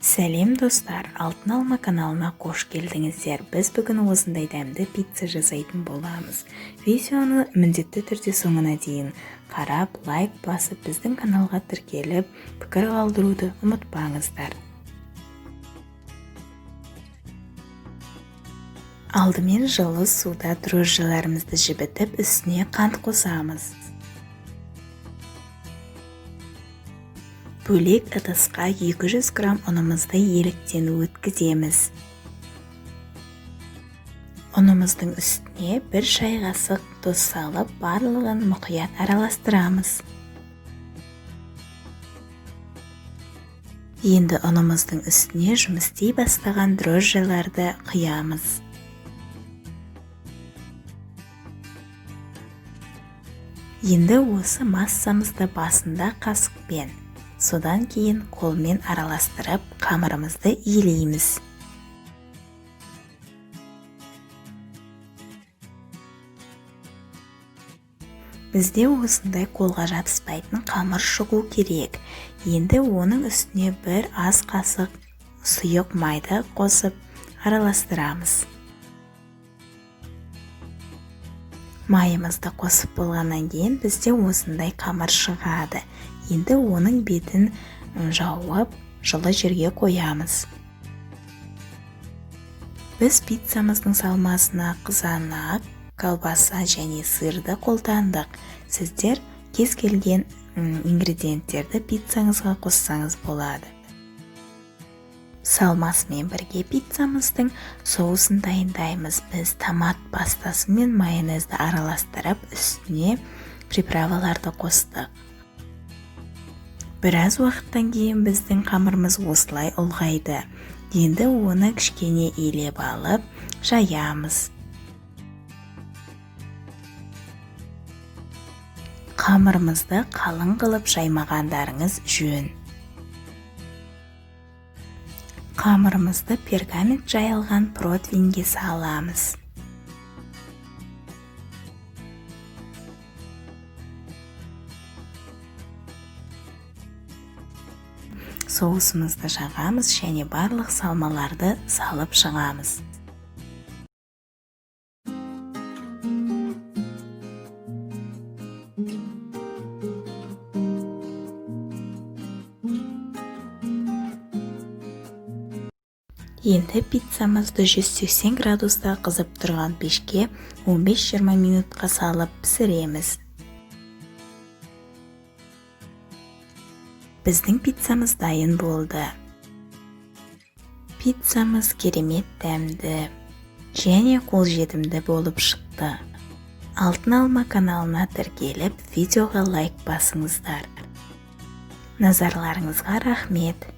Сәлем, достар! Алтын Алма каналына қош келдіңіздер! Біз бүгін осындай дәмді пицца жасайтын боламыз. Видеоны міндетті түрде соңына дейін қарап, лайк басып, біздің каналға тіркеліп, пікір қалдыруды ұмытпаңыздар. Алдымен жылы суда дрожжыларымызды жібітіп, үстіне қант қосамыз. Бөлек ыдысқа 200 грамм ұнымызды електен өткіземіз. Ұнымыздың үстіне 1 шай қасық тұз салып, барлығын мұқият араластырамыз. Енді ұнымыздың үстіне жұмыс істей бастаған дрожжыларды құямыз. Енді осы массамызды басында қасықпен, содан кейін қолмен араластырып, қамырымызды илейміз. Бізде осындай қолға жабыспайтын қамыр шығу керек. Енді оның үстіне бір ас қасық сұйық майды қосып араластырамыз. Майымызды қосып болғаннан кейін бізде осындай қамыр шығады. Енді оның бетін жауып, жылы жерге қоямыз. Біз пиццамыздың салмасына қызанақ, колбаса және сырды қолдандық. Сіздер кез келген ингредиенттерді пиццаңызға қоссаңыз болады. Салмасымен бірге пиццамыздың соусын дайындаймыз. Біз томат пастасы мен майонезді араластырып, үстіне приправаларды қостық. Біраз уақыттан кейін біздің қамырымыз осылай ұлғайды. Енді оны кішкене илеп алып, жаямыз. Қамырымызды қалың қылып жаймағандарыңыз жөн. Қамырымызды пергамент жайылған противеньге саламыз. Соусымызды жағамыз және барлық салмаларды салып шығамыз. Енді пиццамызды 180 градуста қызып тұрған пешке 15-20 минутқа салып пісіреміз. Біздің пиццамыз дайын болды. Пиццамыз керемет дәмді және қолжетімді болып шықты. Алтын Алма каналына тіркеліп, видеоға лайк басыңыздар. Назарларыңызға рахмет.